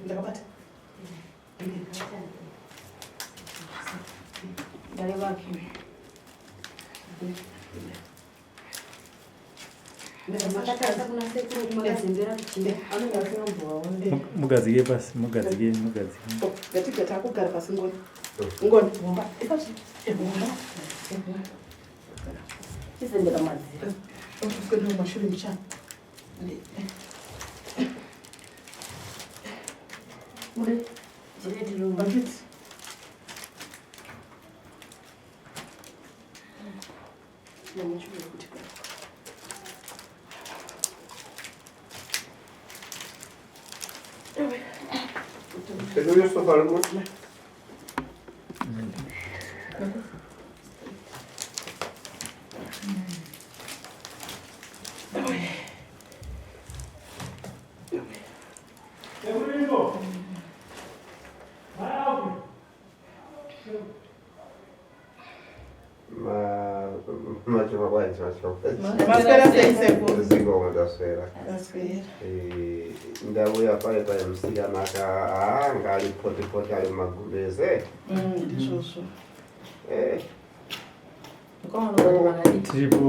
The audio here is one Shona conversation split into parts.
Ndakabata. Mugadzike pasi, mugadzike, mugadzike. Ngatibva takugara pasi ngoni. Ngoni, vumba. Chizembera madziro. Uswedera mumashure mbichana. Bucket. Sekuru Yusuf ari kupi? Maswera sei sekuru? Zikomo ndaswera. Maswera. Eh, ndauya paye paye musikana aka anga ari poti poti ari mumagumbeze. Ndizvozvo. Eh, Tiripo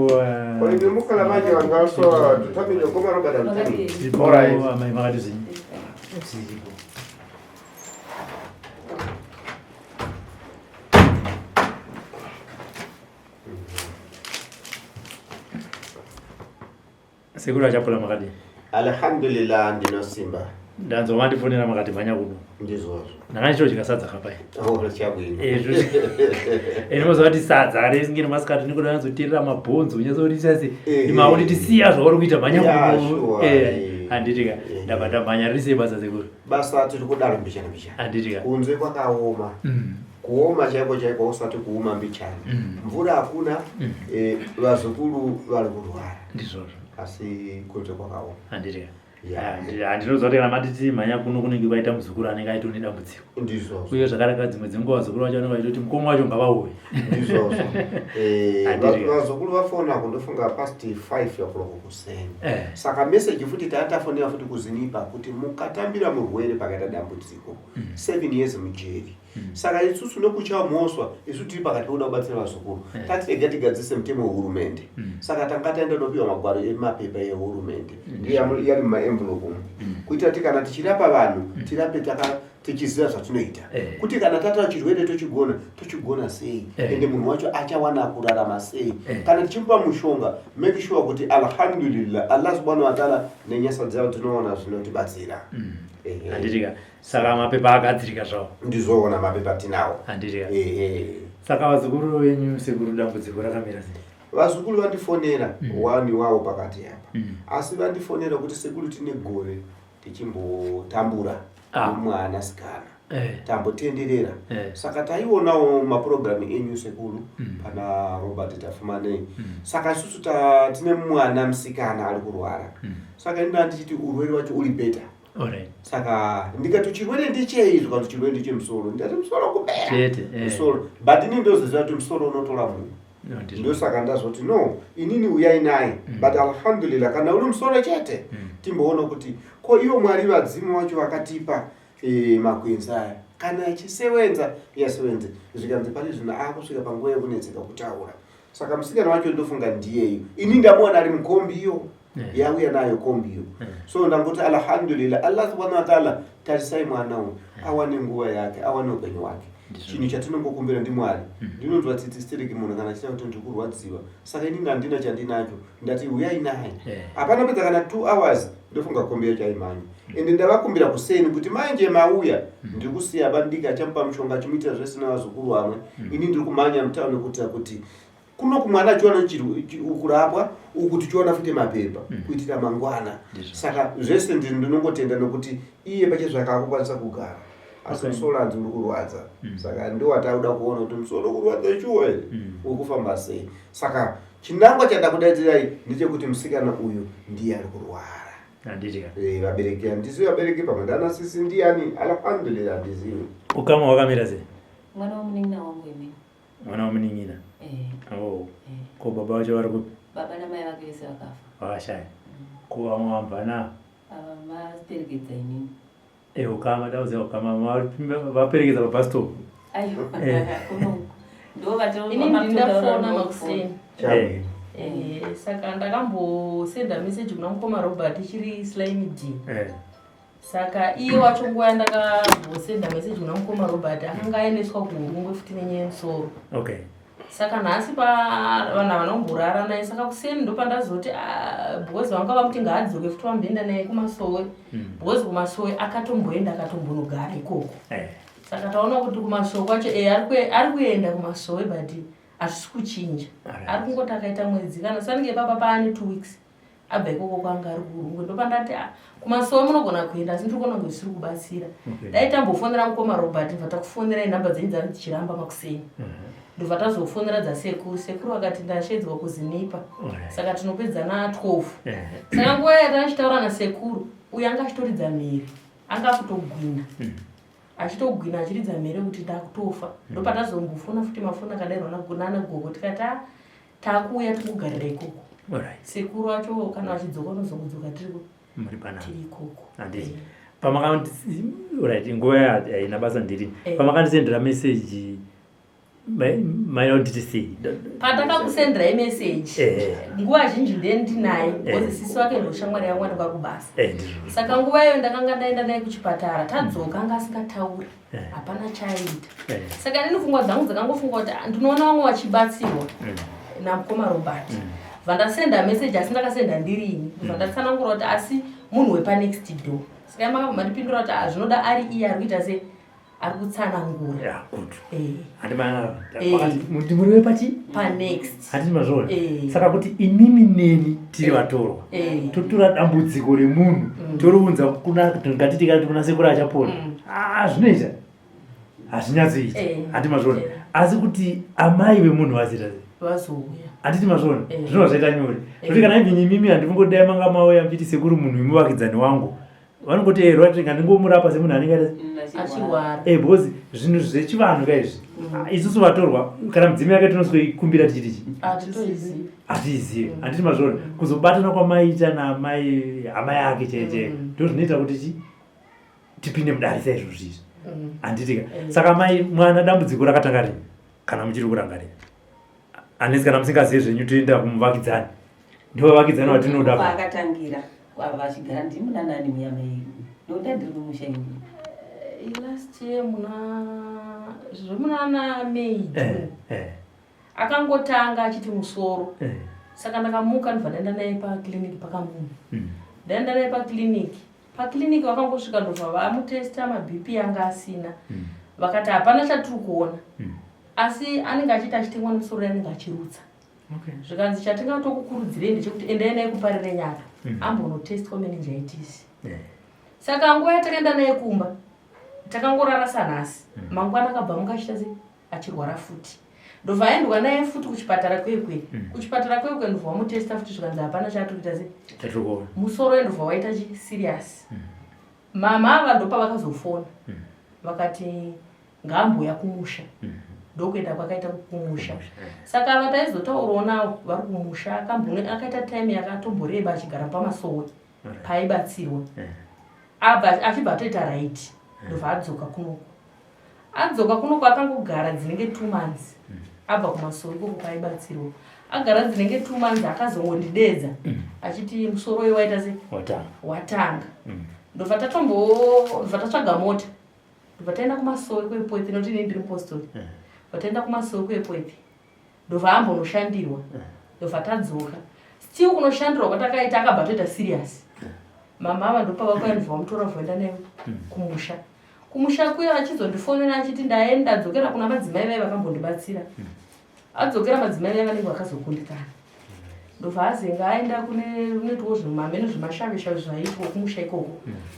ko imi mukala manje vangaswa tutamire koma Robert Mutami. tiripo Alright. amai makati zvinyi. Tiripo. Sekuru achapula makadi. Alhamdulillah ndinosimba. Ndanzwa mandifonera makati mhanya kuno. Ndizvozvo. Ndanga ndichodya sadza kapai. Oh, chabwino. Ezvo. Ende kuti sadza resinge nemasikati nikuda nyatsoteerera mabhonzo unyatsokuti Eh, imakuti tisiya zvauri kuita mhanya Yeah, kuno. sure. Eh, handitika. Eh. Ndabva ndamhanya riri sei basa sekuru. Basa tiri kudaro mbichana mbichana. Handitika. Kunze kwakaoma. Kuoma chaiko chaiko usati kuuma mbichana. Mvura hakuna, eh, vazukuru vari kurwara. Ndizvozvo. Asi kunze kwakaoma. Handitika. Yeah. Handinoziva kuti kana matiti mhanya kuno kunenge kwaita muzukuru anenge aito nedambudziko. Ndizvozvo. Uye zvakanaka dzimwe dzenguva vazukuru vacho vanenge vachitoti mukoma wacho ngavauye. Ndizvozvo. Eh, Handiti. vazukuru vafona kundofunga past 5 o'clock kuseni. Eh. Saka message futi taatafonera futi kuzinipa kuti mukatambira murwere pakaita dambudziko 7 years mujeri. Saka isusu nekuchawo mhoswa isu tiri pakati pekuda kubatsira vazukuru. Tati rega tigadzise mutemo wehurumende. Saka tanga taenda nopiwa magwaro emapepa ehurumende. Ndiyo yari mumaenvelope umu. Kuitira kuti kana tichirapa vanhu tirape taka tichiziva zvatinoita. Eh. Kuti kana tataura chirwere tochigona, tochigona sei? Eh. Ende munhu wacho achawana kurarama sei? Eh. Kana tichimupa mushonga, make sure kuti alhamdulillah Allah subhanahu wa ta'ala nenyasa dzavo tinoona zvinotibatsira. Ehe. Handitika. Saka mapepa agadzirika zvawo. Ndizoona mapepa tinawo. Handitika. Ehe. Saka vazukuru venyu sekuru dambudziko rakamira sei? Vazukuru vandifonera wani wavo pakati apa. Asi vandifonera kuti sekuru tine gore tichimbotambura Ah. nemwana sikana. Eh. Tambotenderera. Eh. Saka taionawo mapurogiramu enyu sekuru pana Robert Tafumanei. Saka isusu tine mwana musikana ari kurwara. Saka ini ndichiti urwere wacho uri better. Alright. Saka ndikati chirwere ndechei zvikanzi chirwere ndechemusoro. Ndati musoro kupera. Chete. Eh. Musoro. But ini ndoziva kuti musoro unotora munhu. No, ndizvo. Ndosaka ndazoti no inini uyai naye but alhamdulillah kana uri musoro chete timboona kuti ko ivo mwari vadzimu vacho vakatipa eh, makwenzi aya kana achisewenza yasewenze zvikanzi pari zvino akusvika panguva yekunetseka kutaura saka musikana wacho ndofunga ndiyeyo ini ndamuona ari mukombiyo Yeah. yauya nayo kombiyo so ndangoti alhamdulillah allah subhanahu wa ta'ala tarisai mwana uyu awane nguva yake awane upenyu hwake Ndizvo. chinhu chatinongokumbira ndimwari ndinonzwa tsitsi stereki munhu kana achita kuti ndiri kurwadziwa saka inini handina chandinacho ndati uyai naye Eh. hapana pedza kana 2 hours ndofunga kombi yacho aimhanya ende ndavakumbira kuseni kuti manje mauya ndiri kusiya bandika achamupa mushonga achimuitira zvese nevazukuru vamwe ini ndiri kumhanya mutauni kuitira kuti kuno kumwana achiona kurapwa uku tichiona futi mapepa kuitira mangwana Ndizvo. saka zvese ndinongotenda nokuti iye pachezvake akukwanisa kugara asi Okay. musoro hanzi uri kurwadza saka ndowatauda kuona kuti musoro kurwadza shuwa here uri kufamba sei saka chinangwa chandakudaidzirai ndechekuti musikana uyu ndiye ari kurwara Handitika. Eh, vabereki handizivi vabereki pamwe ndanasisi ndiani alhamdulillah handizivi Ukama hwakamira sei? Mwana wamunin'ina wangu imini. Mwana wamunin'ina. Eh, Oh. eh. Ko baba vacho vari kupi? Baba namai vake vese vakafa. Vakashaya. Ko vamwe vambana? Ava vaperekedza inini. Eh, ukama dauziva ukama vaperekedza pabus stop. Aiwa. Kuno. Ndo vato Ini ndindafona makuseni. Eh. Eh, saka ndakambosenda message kuna mukoma Robert ichiri slime D. Eh. Saka iye wacho nguva yandakambosenda message kuna mukoma Robert akanga aendeswa kuHurungwe futi nenyaya yemusoro. Okay. Saka nhasi pa vanhu havana kumborara naye saka kuseni ndopandazoti ah, because vanga vamuti ngaadzoke futi vamboenda naye kumasowe because kumasowe akatomboenda akatombonogara ikoko. Eh. Saka taona kuti kumasowe kwacho eh, ari kuenda kumasowe but hazvisi kuchinja. Ari kungoti akaita mwedzi kana sanenge papa paane 2 weeks abva ikoko kwanga ari kuHurungwe. Ndopandati ah, kumasowe munogona kuenda asi ndiri kuona kunge zvisiri kubatsira. Dai tambofonera mukoma Robert ndobva takufonerai nhamba dzenyu dzanga dzichiramba makuseni. Ndobva tazofonera dzasekuru. Sekuru vakati ndashedzwa kuZinipa. Saka tinopedza na 12. Saka nguva yatachitaura nasekuru uyu anga achitoridza mhere. Anga akutogwina. Achitogwina achiridza mhere kuti ndakutofa. Ndopatazombofona futi mafoni akadairwa nana gogo tikati ah, takuuya tikugarira ikoko. Sekuru acho kana vachidzoka unozongodzoka tiri Muri panapa. Tiri ikoko. Handiti. Pamakandi right nguva haina basa ndiri. Pamakandisendera message maida kunditi sei? Patakakusenderai message nguva zhinji ndendinaye because sisi wake ndoshamwari yangu anenge ari kubasa. Saka nguva iyo ndakanga ndaenda naye kuchipatara tadzoka anga asingatauri. Hapana chaaita. Saka inini pfungwa dzangu dzakangofunga kuti ndinoona vamwe vachibatsirwa namukoma Robert. Vandasenda message asi ndakasenda ndirini. Vandatsanangura kuti asi munhu wepa next door. Saka makabva mandipindura kuti zvinoda ari iye ari kuita sei? Ari kutsanangura. Yeah, good. Handi mana wakati muri wepati? Pa next. Handi mazvoona. Saka kuti imimi neni tiri vatorwa. Totora dambudziko remunhu toriunza kuna ngatiti kana kuna sekuru achapona. Ah, zvinoita. Hazvinyatsoita. Handi mazvoona. Asi kuti amai vemunhu vaziita sei? Vazouya. Handiti mazvoona. Zvinova zvaita nyore. Zvekuti kana even imimi handingodai manga mauya muchiti sekuru munhu wemuvakidzani wangu. Vanongoti eh rwati ngandingomurapa semunhu anenge achirwara. Eh because zvinhu zvechivanhu ka izvi. Isusu vatorwa kana mudzimu yake tinoswekumbira tichiti chi. Hatitoizivi. Hatiizivi. Handiti mazvoona. Kuzobatana kwamaita naamai hama yake chaiyo chaiyo. Ndozvinoita kuti chi tipinde mudare saizvozvo izvi. Handiti ka. Saka mai mwana dambudziko rakatanga rini kana muchiri kurangarira. Unless kana musingazivi zvenyu toenda kumuvakidzani. Ndivo vavakidzani vatinoda. Paakatangira vachigara ndimuna nani muya mai. Ndoda ndiri kumusha ini. Last year muna zvemunana May June. Akangotanga achiti musoro. Saka ndakamuka ndobva ndaenda naye paclinic pakamunhu. Ndaenda naye paclinic. Paclinic vakangosvika ndobva vamutesta maBP anga asina. Vakati hapana chatiri kuona. Asi anenge achiita achitemwa nemusoro anenge achirutsa. Zvikanzi chatingatokukurudzirei ndechekuti endai naye kuparire nyaka. Ambonotestwa meningitis. Saka nguva yatakaenda naye kumba takangorara sanhasi. Mangwana akabva amuka achiita sei? Achirwara futi. Ndobva aendwa naye futi kuchipatara kwekwe. Kuchipatara kwekwe ndobva vamutesta futi zvikanzi hapana chaatiri kuita sei? Musoro ndobva waita chi serious. Mama ava ndopavakazofona. Vakati ngaamboya kumusha. Ndokuenda kwakaita kumusha. Saka ava taizotaurawo navo vari kumusha akaita time yakatomboreba achigara pamasowe paaibatsirwa. Abva achibva atoita right. Ndobva adzoka kunoko. Adzoka kunoko akangogara dzinenge 2 months. Abva kumasowe ikoko paaibatsirwa. Agara dzinenge 2 months akazongondidedza achiti musoro uyu waita sei? Watanga. Ndobva ndobva tatsvaga mota. Ndobva taenda kumasowe kwePoethy nekuti inini ndiri mupostori. Ndobva taenda kumasowe kwePoethy. Ndobva ambonoshandirwa. Ndobva tadzoka. Still kunoshandirwa kwatakaita akabva atoita serious. Mama ava ndopavakauya ndobva vamutora voenda naye kumusha. Kumusha kuya achizondifonera achiti ndaenda dzokera kuna madzimai vaye vakambondibatsira. Adzokera madzimai vaye vanenge vakazokundikana. Ndobva azenga aenda kune kunoitwa zvimameno zvemashavishavi zvaiitwa kumusha ikoko.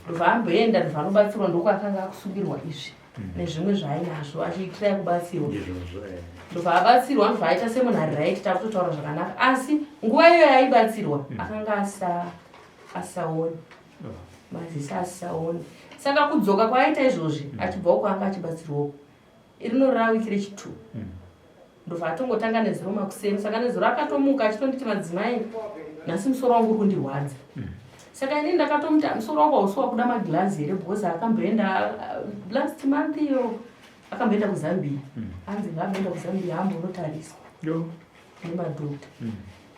Ndobva amboenda ndobva anobatsirwa ndokwaakanga akusungirwa izvi nezvimwe zvaainazvo achiitira kubatsirwa. Ndobva abatsirwa ndobva aita semunhu ari right takutotaura zvakanaka asi nguva iyoyo yaibatsirwa akanga asaoni. Maziso asisaoni. Saka kudzoka kwaaita izvozvi achibvawo kwaanga achibatsirwawo. Rinorava wiki rechi2. Ndobva atongotanga nezuro makuseni. Saka nezuro akatomuka achitonditi madzimai nhasi musoro wangu uri kundirwadza. Saka ini ndakatomuti musoro wangu hausi wakuda maglazi here because akamboenda last month iyo akamboenda kuZambia. Hanzi ngaamboenda kuZambia ambonotariswa nemadhokta.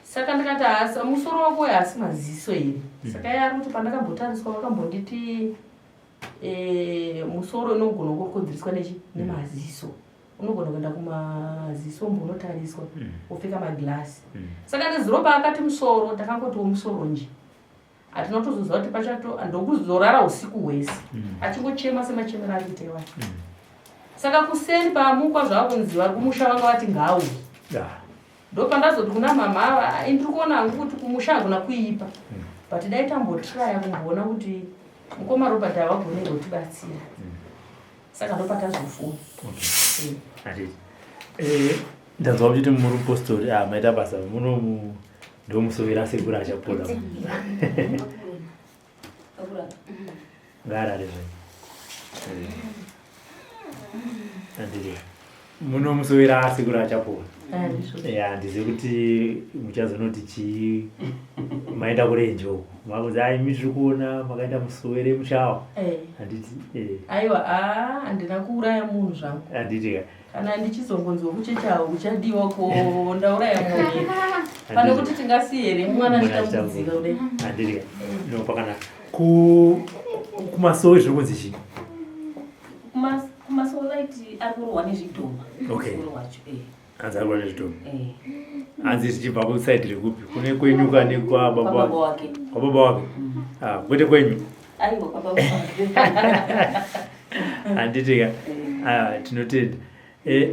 Saka ndikati hasi musoro wako uyu hasi maziso here? Saka iye ari kuti pandakambotariswa vakambonditi musoro unogona kukonzereswa nechi nemaziso. Unogona kuenda kumaziso mbonotariswa wopfeka maglass. Saka nezuro paakati musoro ndakangotiwo musoro nje. Hatina kutozoziva kuti pachato ndokuzorara usiku hwese achingochema semachemero ari kuita iwayo. Saka kuseni paamukwa zvakunzi vari kumusha vanga vati ngaauye. Ndopandazoti kuna mama ava, ndiri kuona hangu kuti kumusha hakuna kuipa. But dai tambotraya kumboona kuti mukoma Robert havagoni here kutibatsira. Saka ndopatazofuna. Okay. Ndanzwa kuti muri mupostori, maita basa muno ndomusuvira sekuru achapora. Ngaarare zve. Handiti munomusuvira sekuru achapora. Ya, handizivi kuti muchazonoti chii maenda kurenje uko makunzi ai imi tiri kuona makaenda musowere mushawa. Handiti Aiwa, handina kuuraya munhu zvangu. Handiti ka. Kana ndichizongonzwa kuchechawo kuchadiwa ko ndauraya munhu. Pane kuti tingasiye here mwana achitambudzika kudai. Handiti ka. No, pakanaka. Kumasowe zviri kunzi chii? Kumasowe vaiti ari kurohwa nezvidhoma. Okay. Hanzi ari kurohwa nezvidhoma. Hanzi zvichibva kusaidi rekupi? Kune kwenyu kane kwababa wake. Kwababa wake. Kwete kwenyu. Aiwa, kwababa wake. Handiti ka. Tinotenda.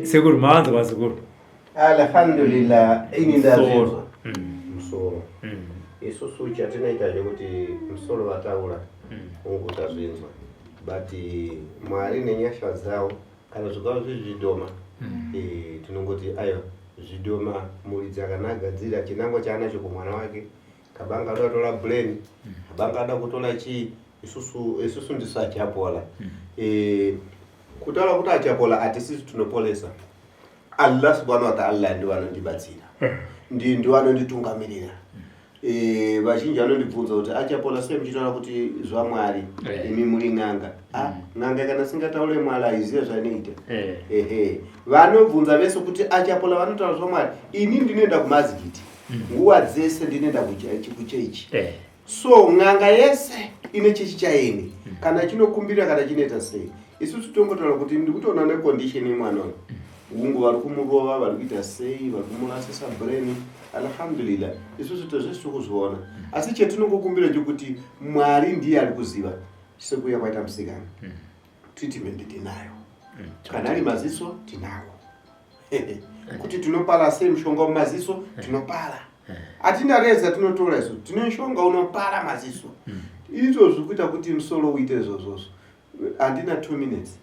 Sekuru, mawanza kwazukuru. Alhamdulillah, ini ndazvinzwa. Musoro. Isusu chatinoita chekuti musoro vataura ungu tazvinzwa. But Mwari nenyasha dzavo kana zvikava zviri zvidhoma, tinongoti aiwa zvidhoma muridzi akanagadzira chinangwa chaanacho kumwana wake. Kabanga ada kutora brain, kabanga ada kutora chii, isusu ndisu achapola. Kutaura kuti achapola hatisisu tinopolesa. Allah subhanahu wa ta'ala ndiwo anondibatsira. Ndiwo anonditungamirira. Vazhinji vanondibvunza kuti achapola sei muchitaura kuti zvaMwari, imi muri n'anga. N'anga kana singataure Mwari haizive zvainoita. Ehe. Vanobvunza vese kuti achapola vanotaura zvaMwari. Ini ndinoenda kumazikiti. Nguva dzese ndinoenda kuchechi. So n'anga yese ine chechi chaini. Kana chinokumbira kana chinoita sei. Isusu tongotaura kuti ndikutoona necondition yemwana uyu. Hungu vari kumurova, vari kuita sei, vari kumurasisa brain. Alhamdulillah. Isusu tozvese tiri kuzviona. Asi chetinongokumbira ndechekuti Mwari ndiye ari kuziva sekuuya kwaita musikana. Treatment tinayo. Kana ari maziso tinawo. Kuti tinopala sei mushonga mumaziso tinopala. Hatina reza tinotora isu. Tine mushonga unopala maziso. Izvo zviri kuita kuti musoro uite izvozvozvo. Handina 2 minutes.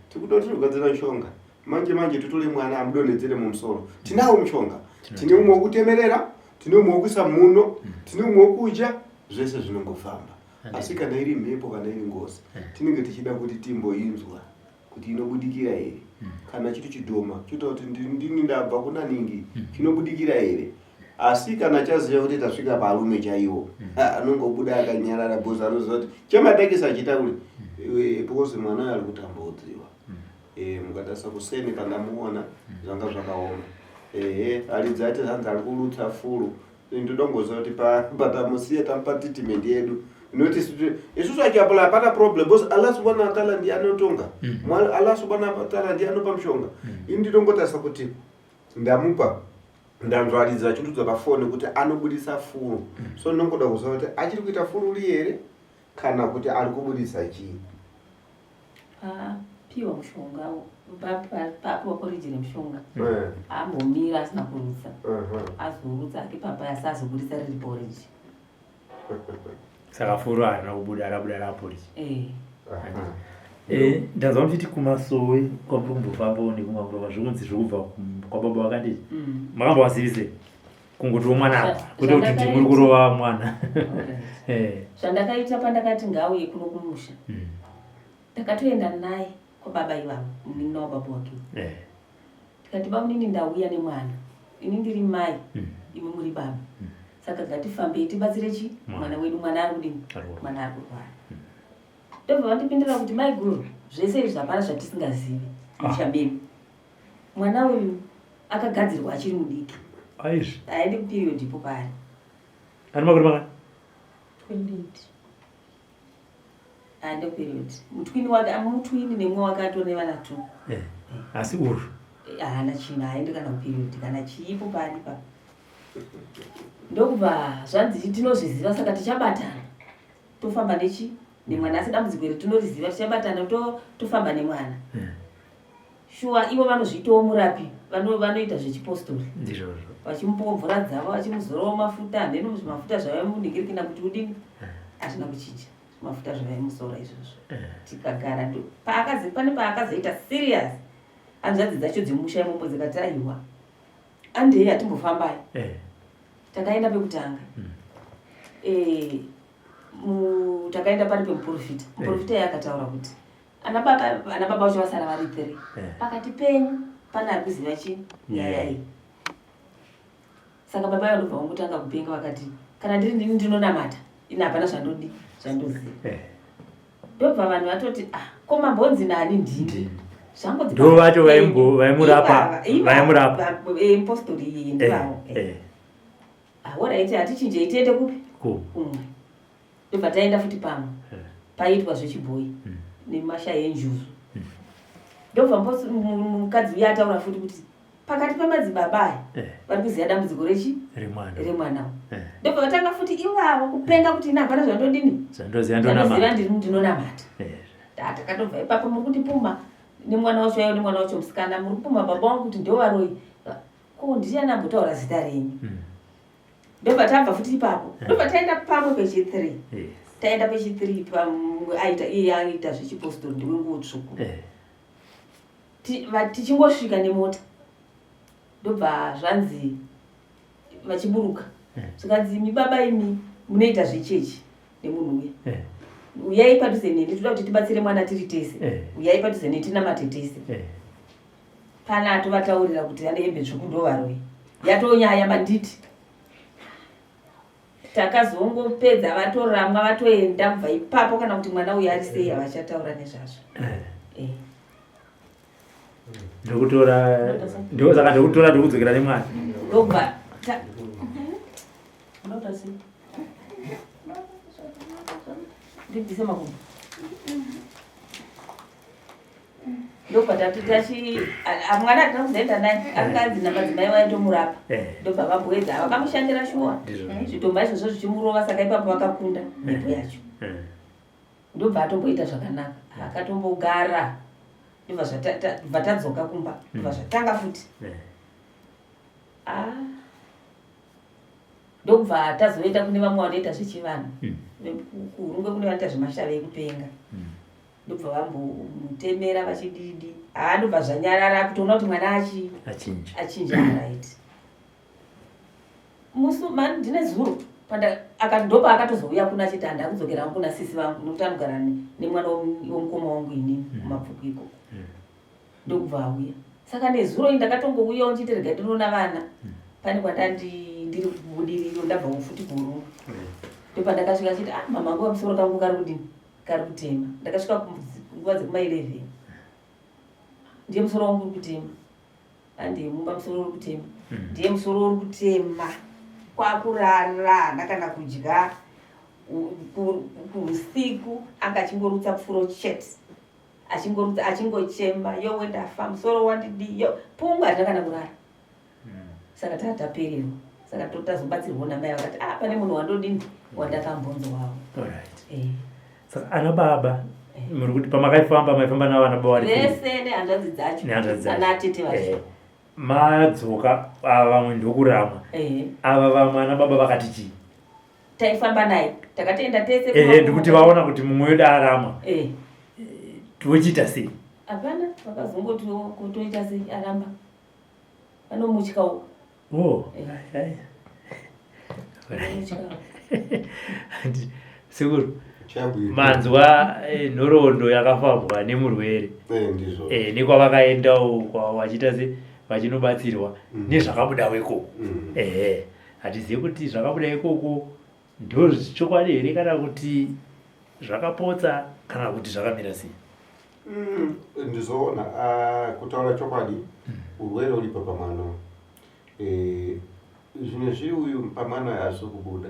Tikuda kuti tinogadzira mushonga. Manje manje totore mwana amudonhedzere mumusoro. Tinawo mushonga. Tine umwe wekutemerera, tine umwe wekuisa muno, tine umwe wekudya, zvese zvinongofamba. Asi kana iri mhepo kana iri ngozi, tinenge tichida kuti timboinzwa kuti inobudikira here. Kana chiri chidhoma, choita kuti ndini ndabva kuna ningi, chinobudikira here. Asi kana chaziva kuti tasvika parume chaiwo, anongobuda akanyarara because anoziva kuti chematekisi achitauri, because mwana uyu ari kutambudziwa. Mukatarisa kuseni pandamuona zvanga zvakaoma. Ehe, aridzi ati hanzi ari kurutsa furu. Ndoda kungoziva kuti patamusiya tamupa treatment yedu. Noti isusu achapola hapana problem because Allah subhanahu wa ta'ala ndiye anotonga. Mwari Allah subhanahu wa ta'ala ndiye anopa mushonga. Ini ndinongotarisa kuti ndamupa ndanzwa aridzi achindudza pafoni kuti anobudisa furu. So ndinongoda kuziva kuti achiri kuita furu riye here kana kuti ari kubudisa chii. Piwa mushonga, papiwa porridge remushonga. Ambomira asina kurutsa. Azorutsa ake papa asi azobudisa riri porridge. Saka furu harina kubuda, rabuda raporridge. Ndanzwa muchiti kumasowe kwamuri kumbofambawo nekumamurova zvokunzi zviri kubva kwababa vakanditi. Makambovazivise kungotiwo mwana apa, kwete kuti ndimuri kurova mwana. Zvandakaita pandakati ngauye kuno kumusha. Ndakatoenda naye kwababa ivavo, munin'ina wababa wake. Tikati bamunini ndauya nemwana. Ini ndiri mai, imi muri baba. Saka ngatifambei tibatsire chi mwana wedu, mwana ari kudini, mwana ari kurwara. Ndobva vandipindura kuti maiguru, zvese izvi hapana zvatisingazivi musha medu. Mwana uyu akagadzirwa achiri mudiki. Aizvi. Aende kuperiod ipo paari. Ane makore mangani? 28. Aende kuperiod. Mutwini wake, mutwini nemwe wake atori nevana 2. Eh. Asi uyu haana chinhu, haendi kana kuperiod kana chiipo paari pa. Ndokubva zvanzi tinozviziva saka tichabatana. Tofamba nechi nemwana, asi dambudziko iri tinoriziva, tichabatana tofamba nemwana. Shuwa ivo vanozviitawo murapi, vanoita zvechipostori. Ndizvozvo. Vachimupawo mvura dzavo, vachimuzorawo mafuta, hameno zvimafuta zvavaimunhingirikina kuti udini. Hazvina kuchinja zvimafuta zvavaimusora izvozvo. Tikagara ndo paakazi pane paakazoita serious. Hanzvadzi dzacho dzemusha imomo dzikati aiwa. Andei hatimbofambai. Takaenda pekutanga. Takaenda pari pemuprofita. Muprofita iye akataura kuti ana baba vacho vasara vari 3. Pakati penyu pane ari kuziva chii nyaya iyi. Saka baba vanobva vangotanga kupenga vakati kana ndiri ndini ndinonamata ini hapana zvandodi zvandoziva. Ndobva vanhu vatoti ah ko mambonzi nani ndini. Zvangonzi Ndo vacho vaimurapa, vaimurapa. Impostori iyi ndivavo. Ah, alright, hatichinjei tiende kupi? Kumwe. Ndobva taenda futi pamwe. Paiitwa zvechibhoyi nemashaya enjuzu. Ndobva mukadzi uya ataura futi kuti pakati pemadzibaba aya vari kuziva dambudziko rechi? Remwana. Remwana. Ndobva vatanga futi ivavo kupenga kuti ini hapana zvandodini? Zvandoziva ndonamata. Zvandoziva ndinonamata. Takatobva ipapo muri kundipuma nemwana wacho ayo nemwana wacho musikana, muri kupuma baba wangu kuti ndo varoyi. Ko ndiani ambotaura zita renyu? Ndobva tabva futi ipapo. Ndobva taenda pamwe pechi 3. Taenda pechi 3 aita iye aita zvechipostori ndiwenguo tsvuku. Tichingosvika nemota. Ndobva zvanzi vachiburuka. Zvikanzi imi baba imi munoita zvechechi nemunhu uya. Uyai padhuze neni, toda kuti tibatsire mwana tiri tese. Uyai padhuze neni tinamate tese. Pana atovataurira kuti ane hembe tsvuku ndovaroyi. Yatonyaya manditi. Takazongopedza vatoramwa vatoenda kubva ipapo kana kuti mwana uyu ari sei havachataura nezvazvo. Ndokutora, ndo saka ndokutora ndokudzokera nemwana. Ndobva ta Unoda sei? Ndibvise makumbo. Ndobva tati tachi mwana hatina kuzoenda naye anga anzi namadzimai vaitomurapa. Ndobva vamboedza vakamushandira shuwa. Zvitomba izvozvo zvichimurova saka ipapo vakakunda mhepo yacho. Ndobva atomboita zvakanaka. Akatombogara. Ndobva tadzoka kumba. Ndobva zvatanga futi. Ndobva tazoenda kune vamwe vanoita zvechivanhu. Kurungwe kune vanoita zvemashave ekupenga. Ndobva vambomutemera vachididi. Ndobva zvanyarara kutoona kuti mwana achinja right. Musu man ndine zuro panda akandopa akatozouya kuna achiti handa kudzokera hangu kuna sisi vangu nekuti anogara nemwana womukoma wangu inini kumabvuku ikoko. Ndokubva auya. Saka nezuro ini ndakatongouyawo ndichiti rega ndinoona vana. Pane kwandandi ndiri kubudiriro ndabva futi kuHurungwe. Ndopandakasvika achiti ah mama nguva musoro kangu kari kudini? Kari kutema. Ndakasvika nguva dzekuma 11. Ndiye musoro wangu uri kutema. Handiye mumba musoro uri kutema. Ndiye musoro uri kutema. Kwakurara, haana kana kudya. Usiku anga achingorutsa pfuro chete. Achingorutsa, achingochema, yowe ndafa, musoro wandidii, yo. Pungu hatina kana kurara. Saka tapererwa. Saka tazobatsirwa namai vakati, ah, pane munhu wandodini wandakambonzwawo. Saka ana baba, muri kuti pamakaifamba, maifamba navo ana baba vari Vese nehanzvadzi dzacho. Nehanzvadzi dzacho. Ana tete vacho. Madzoka, ava vamwe ndokuramwa. Ava vamwe ana baba vakati chii? Taifamba naye. Takatoenda tese kuma Ndikuti vaona kuti mumwe wedu aramwa. Tochiita sei? Hapana, vakazongoti kutoita sei aramba. Vanomutyawo. Oh, Sekuru, manzwa nhoroondo yakafambwa nemurwere. Ndizvo. Nekwavakaendawo vachiita se vachinobatsirwa nezvakabudawo ikoko. Hatizive kuti zvakabuda ikoko ndozvichokwadi here kana kuti zvakapotsa kana kuti zvakamira sei. Ndizoona kutaura chokwadi urwere uripo pamwana eh, zvimwe zviri uyu pamwana uyu hazvisi kubuda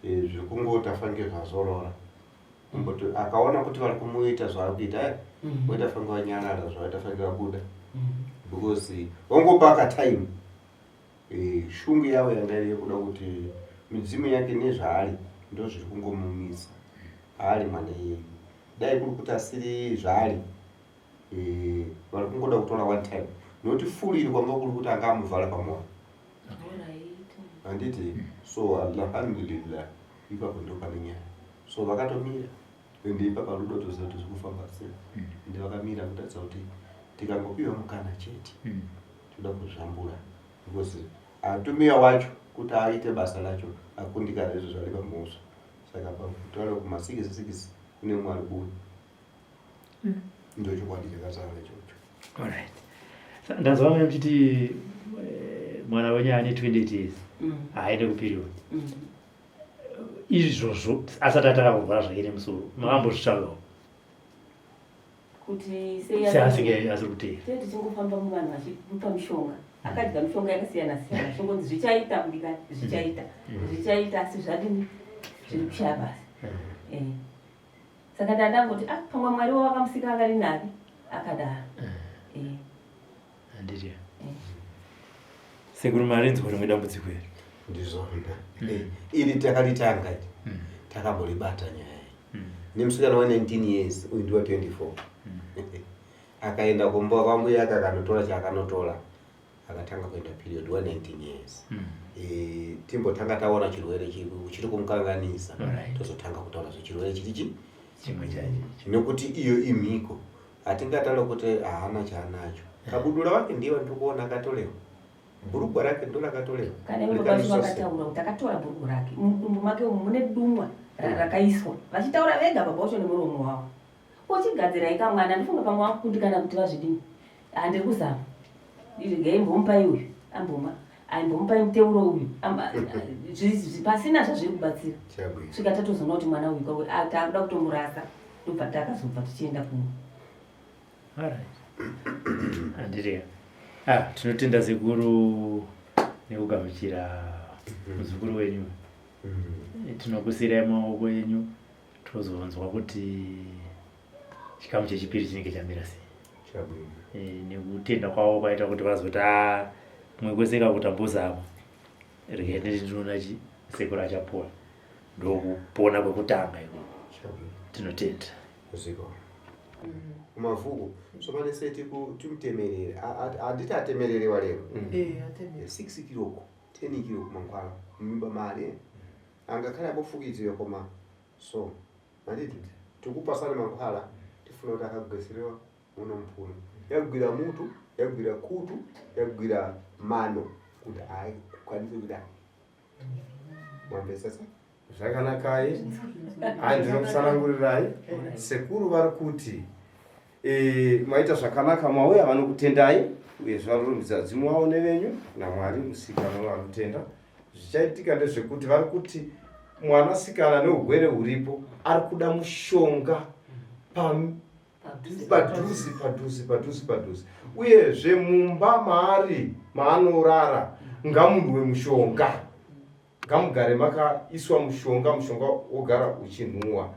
eh, zviri kungoti afanike zvazorora kumboti akaona kuti vari kumuita zvaari kuita eh, voita fanike vanyarara zvavaita fanike vabuda because vangopa katime eh, shungu yavo yanga iri yekuda kuti midzimu yake nezvaari ndozviri kungomumisa haari mwana iyeyu dai kuri kuti asiri zvaari eh, vari kungoda kutora one time nokuti full iri kwanga kuri kuti anga amuvhara pamwoyo handiti so alhamdulillah ipapo ndo pane nyaya so vakatomira ende ipapa rudo toziva kuti zviri kufamba sei ende vakamira kutaridza kuti tikangopiwa mukana chete toda kuzvambura because atumiwa wacho kuti aite basa racho akundikana izvo zvari pamhosva saka pakutaura kumasikisi sikisi kune mumwe ari kuuya ndochokwadi chakazara ichocho. Alright. Ndanzwa vamwe muchiti eh, mwana wenyu ane 28 years haaende kuperiod. Izvozvo asati atanga kurwara zvake nemusoro makambozvitsvagawo kuti sei seasinge asiri kuteera. Tee tichingofamba muvanhu vachimupa mishonga akadya mishonga yakasiyana siyana zvongonzi zvichaita mudikani zvichaita zvichaita asi zvadini zviri kushaya basa Eh. Saka ndandangoti ah pamwe Mwari wakamusika akari navi akadaro. Eh. Handiti. Sekuru marinzwa rimwe dambudziko iri. Ndizvona. Eh, iri takalitanga iri. Takambolibata nyaya iyi. Nemusikana wa 19 years uyu ndiwa 24. Akaenda kumba kwambuya yake akanotora chaakanotora akatanga kuenda period wa 19 years. Eh, timbotanga taona chirwere chiri kumukanganisa tozotanga kutaura zvechirwere chiri chi chimwe chacho nekuti iyo imhiko hatingataura kuti haana chaanacho kabudura wake ndiye wandiri kuona akatolewa bhurugwa rake ndo rakatolewa Kana ivo baba vacho vakataura kuti akatora bhurugwa rake mudumbu make umu mune dumwa rakaiswa vachitaura vega baba vacho nemuromo wavo uchigadzirai kamwana ndifunga pamwe vakukundikana kuti vazvidini handiri kuzama regai mbomupai uyu ambomwa aimbomupai muteuro uyu pasina zvazviri kubatsira svika tatozoona kuti mwana uyu kwawe takuda kutomurasa ndobva takazobva tichienda kumwe. Alright. Ah, tinotenda sekuru nekugamuchira muzukuru wenyu. Tinokusiirai maoko enyu tozonzwa kuti chikamu chechipiri chinenge chamira sei. Nekutenda kwavo kwaita kuti vazoti a kumwe kwese kakutambozama regai nditi ndinoona chi sekuru achapora ndokupona kwekutanga iko. Tinotenda. Ziko. Kumavuku so pane sei timutemerere handiti atemererewa lero Eh, atemerere. 6 kiloko 10 kiloko mangwana mumimba mari angakhale apofukidziwa koma so handiti tikupasana mankhwala tifuna kuti akagweserewa muno mphuno yagwira mutu yagwira khutu yagwira mano kuti akwanise kuda mwamvesesa Zvakanakai hai ndinokusanangurirai sekuru vari kuti e, maita zvakanaka mauya vanokutendai uyezve vanorumbidza dzimu wavo nevenyu namwari musikana vanotenda zvichaitika ndezvekuti vari kuti mwanasikana neugwere huripo ari kuda mushonga padhuze padhuze padhuze padhuze uyezve mumba maari maanorara ngamunhuwe mushonga ngamugare makaiswa mushonga mushonga wogara uchinhuwa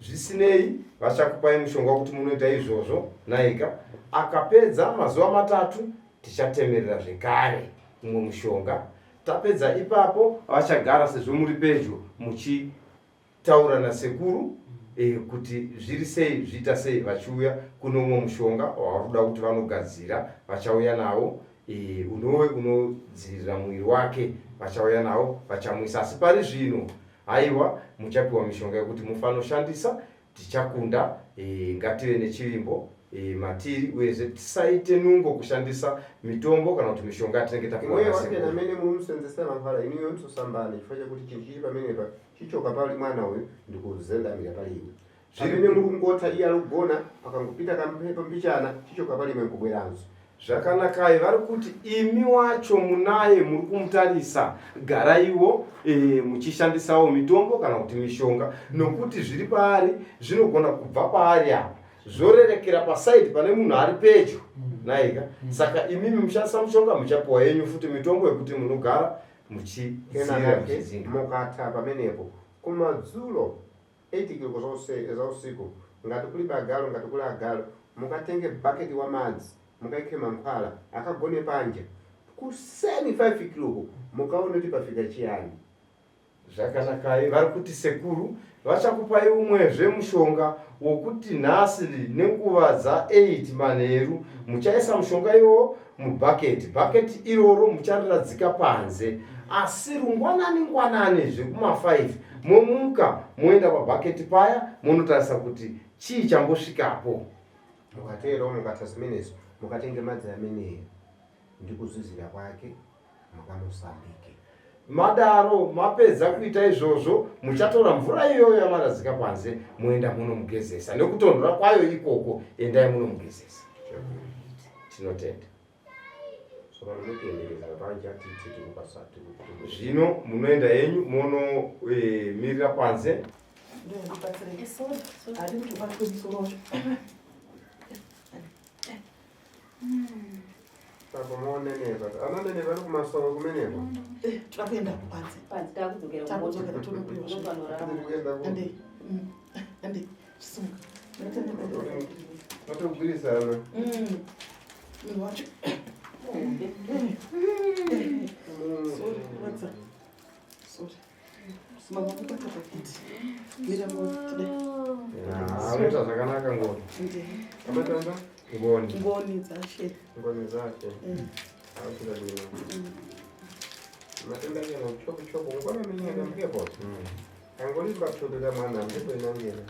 zvisinei vachakupai mushonga wekuti munoita izvozvo naika akapedza mazuva matatu tichatemerera zvekare mumwe mushonga tapedza ipapo vachagara sezvo muri pedyo muchitaura nasekuru e, kuti zviri sei zviita sei vachiuya kune umwe mushonga wavari kuda kuti vanogadzira vachauya nawo e, unove unodzivirira muviri wake vachauya nawo vachamuisa asi pari zvino haiwa muchapiwa mishonga yekuti mufanoshandisa tichakunda e, ngative nechivimbo e, matiri uyezve tisaite nungo kushandisa mitombo kana kuti mishonga yatinenge tapiwa Iwewe nasekuru. wapena amene mumusenzesa mankhwala inuyo msosambane chifukwa chakuti chinhu chiri pamenepa chichoka pali mwana uyu ndikuzendamira pali iwe pamene muri kungotha iye ali kugona pakangopita kamphepo mbichana chichoka pali imwe nkubweranso. Zvakanakai vari kuti imi wacho munaye muri kumutarisa garaiwo e, muchishandisawo mitombo kana kuti mishonga nokuti zviri paari zvinogona kubva paari apa zvorerekera pasaidi pane munhu ari pedyo naika saka imimi mushandisa mushonga muchapiwa yenyu futi mitombo yekuti munogara muchiziva muchidzinga mukatha pamenepo kumadzulo 8 kiloko za usiku ngati kulibe agalu ngati kuli agalu mukatenge bucket wa madzi mukaike mankhwala akagone panja kuseni 5 kiloko mukaone kuti pafika chiyani. Zvakanakai vari kuti sekuru vachakupai umwezve mushonga wokuti nhasi nenguva dza 8 manheru muchaisa mushonga iwowo mubhaketi bhaketi iroro muchariradzika panze asi rungwanani ngwanani zvekuma 5 momuka moenda pabhaketi paya monotarisa kuti chii chambosvikapo. Mukatero mukatha zimenezo mukatenge madzi ameneyo ndi kuzizira kwake mukamusambike. Madaro mapedza kuita izvozvo muchatora mvura iyoyo yamaradzika panze moenda munomugezesa nekutonhora kwayo ikoko endai munomugezesa. Tinotenda. Zvino munoenda henyu monomirira eh, panze. Saka monenepa. Anonenepa ari kumasowe kumeneko. Eh, toda kuenda kupanze. Panze takudzokera Takudzokera tonopiwa. Tiri kuenda ku. Ande. Ande. Chisimuka. Matogwirisana. Munhu wacho. Sorry, what's up? Sorry. Mama kubata pakiti. Mira ngoni today. Anoita zvakanaka ngoni. Amatanga? Ngoni. Ngoni dzashe. Ngoni dzashe. Akuda bwino. Matenda ake no choku choku ngona mimi ndamkepo. Angolimba thupi la mwana ndipo inangena.